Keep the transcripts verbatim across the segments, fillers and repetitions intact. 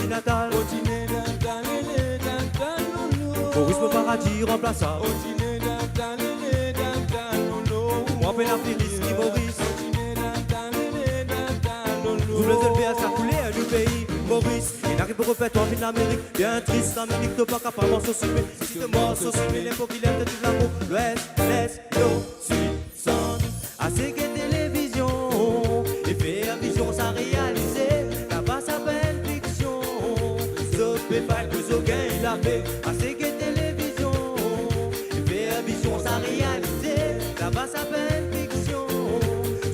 Natal. Moris, mo paradi ranplasab. Mwa pena pli ris ki Moris. Kouleur de fer, sa kouler nou pei, Moris. Ena ki pou refer twa vinn Lamerik, bien tris, Lamerik, to pa kapav mars so sime. Si to mars so sime, linpopuler de tou lamo, Lwes, Les, Nor, Sid, Sant. Ase get televizion e fer vizion sa realize. Laba sa pa enn fiksion, zot pe fay pou zot gagn lape. Ase get televizion e fer vizion sa realize. Laba sa pa enn fiksion,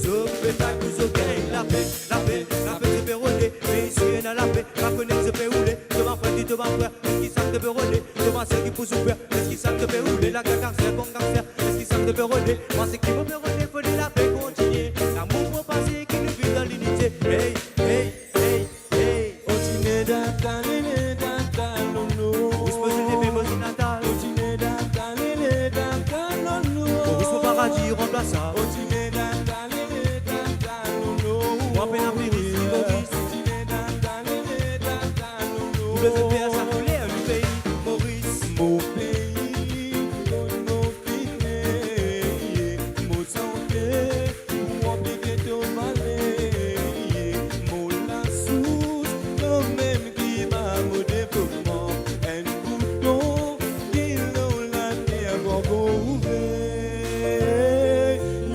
zot pe fay pou zot gagn lape. Lape, lape, zot pe rode, me isi ena lape. Pa kone ki zot pe oule, to bann frer, to bann frer, eski sa to pe rode? To bann ser ki pou soufer, eski sa to pe oule? Lager gangster, gang gangster, eski sa to pe rode? Mwa seki mo pe rode, fode lape kontinie. Lamour pou pase, ki nou viv dan linite. Hey, hey, hey, hey. Moris, mo zil de fer, mo zil natal. Moris, mo paradi ranplasab. Mwa pena pli ris ki Moris. Kouleur de fer, sa kouler nou pei, Moris. Mo pei, kot mo finn ne, mo sante pou anpli get to vale. Mo lasours, kanmem ki pa mo devlopman, enn bouton ki lor later ankor ouver.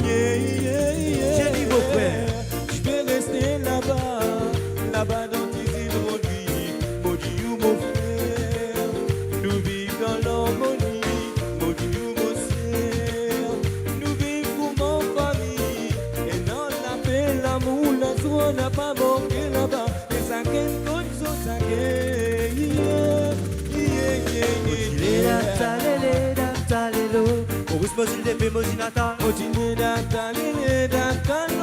Yeah, yeah, yeah. Jenny, mo frer. Ti pe reste laba, laba dan ti zil Rodrig. Mo dir ou mo frer, nou viv dan larmoni. Mo dir ou mo ser, nou viv kouma fami. Ena lape, lamour, lazwa, napa manke laba. E sakenn konn so sakenn. Yeah, yeah, yeah, yeah. Moris, mo zil de fer, mo zil natal. Moris, mo zil de fer, mo zil natal.